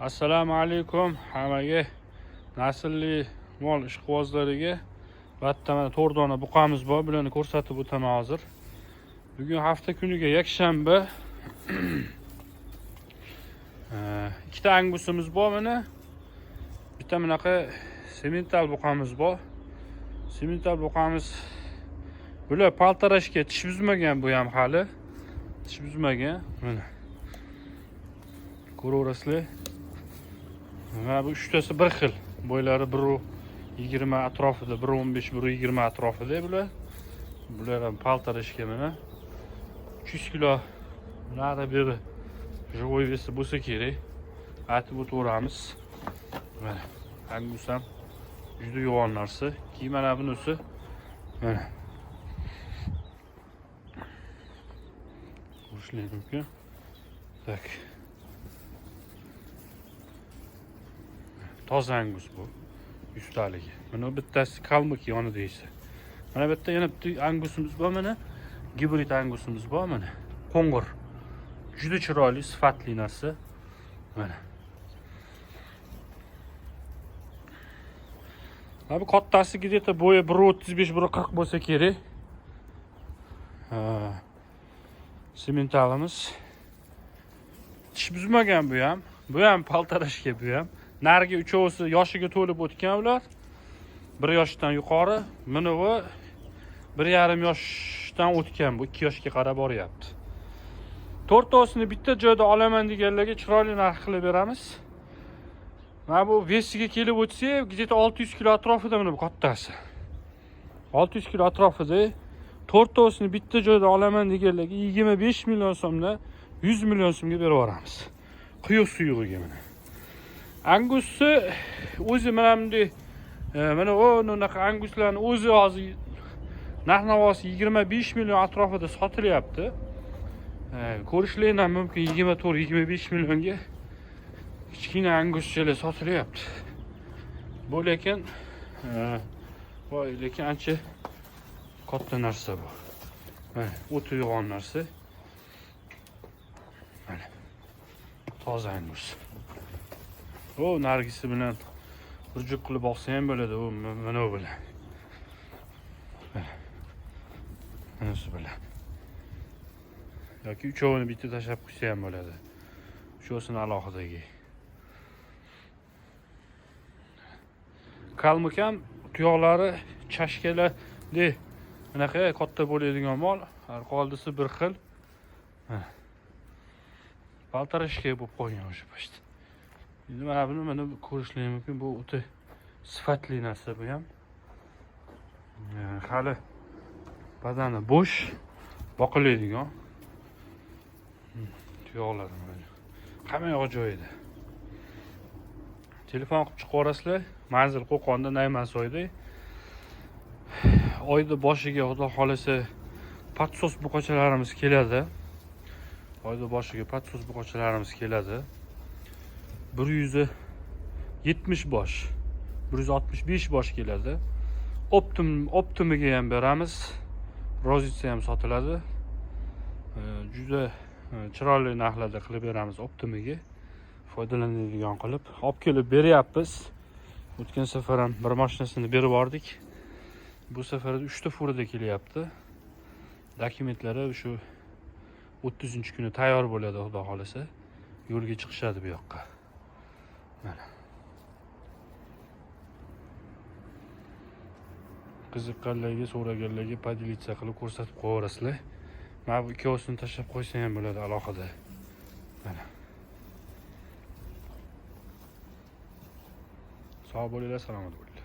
Assalomu alaykum hammaga, naslli mol ishqibozlariga. Bitta mana 4 dona buqamiz bor, bularni ko'rsatib o'taman hozir. Bugun hafta kuniga yakshanba. Ikkita angusimiz bor mana. Bitta bunaqa semental buqamiz bor. Semental buqamiz bular paltarashga tish buzmagan, bu ham hali tish buzmagan. Mana ko'raverasizlar. Mana bu uchtasi bir xil. Bo'ylari 1.20 atrofida, 1.15, 1.20 atrofida bular. Bular ham paltarashga mana 300 kilo nari beri живой вес i bo'lsa kerak. Aytib o'taveramiz. Mana angus ham juda yo'g'on narsa. Keyin mana bunisi mana ko'rishlar mumkin. Tak. Toza angus bu. Yuztaligi. Mana bittasi kalmik yonida esa. Mana bitta yana bitta angusimiz bor mana. Gibrid angusimiz bor mana. Qo'ng'ir. Juda chiroyli, sifatli narsa. Mana. Mana bu kattasi где-то bo'yi 1.35, 1.40 bo'lsa kerak. Sementalimiz. Tish buzmagan bu ham. Bu ham paltarashga bu ham. Narigi uchovisi yoshiga to'lib o'tgan ular. 1 yoshdan yuqori. Mana bu 1,5 yoshdan o'tgan, bu 2 yoshga qarab boryapti. To'rtovsini bitta joyda olaman deganlarga chiroyli narx qilib beramiz. Mana bu vesiga kelib o'tsa, где-то 600 kilo atrofida mana bu kattasi. 600 kilo atrofida. To'rtovsini bitta joyda olaman deganlarga 25 million so'mdan 100 million so'mga berib yuboramiz. Quyuq suyug'iga mana. Angusni o'zi mana bunday, mana unaqa anguslarni o'zi hozir narx-navosi 25 million atrofida sotilyapti. Ko'rishlar ham mumkin, 24-25 millionga kichkina anguschalar sotilyapti. Bu lekin voy, lekin ancha katta narsa bu. Mana o'ta yo'g'on narsa. Mana toza angus. O nargisi bilan bir jup qilib boqsa ham bo'ladi, u mana bu bilan. Mana. Mana shu bilan. Yoki uchovini bitta tashlab qo'ysa ham bo'ladi. Uchovsini alohidagi. Kalmik ham tuyoqlari chashkalarda bunaqa katta bo'ladigan mol, arqa oldisi bir xil. Paltarashka bo'lib qolgan o'sha paytda. Endi mana buni mana ko'rishlar mumkin, bu o'ta sifatli narsa bu ham. Hali badani bo'sh, boqiladigan. Tuyoqlari mana. Hamma yo'q joyida. Telefon qilib chiqib yuborasizlar. Manzil Qo'qonda, Naymansoyda. Oyda boshiga Xudo xolasa podsos buqachalarimiz keladi. Oyda boshiga podsos buqachalarimiz keladi. 170 bosh, 165 bosh keladi. Optimiga ham beramiz. Rozitsa ham sotiladi. Juda chiroyli narxlarda qilib beramiz optimiga. Foydalanadigan qilib olib kelib beryapmiz. O'tgan safar ham bir mashinasini berib yubordik. Bu safar 3 ta furada kelyapti. Dokumentlari shu 30-kuni tayyor bo'ladi, Xudo xolasa. Yo'lga chiqishadi bu yoqqa. Mana. Qiziqqanlarga, so'raganlarga podelitsa qilib ko'rsatib qo'yaverasizlar. Mana bu ikkovsini tashlab qo'ysa ham bo'ladi alohida. Mana. Sog' bo'linglar, salomat bo'linglar.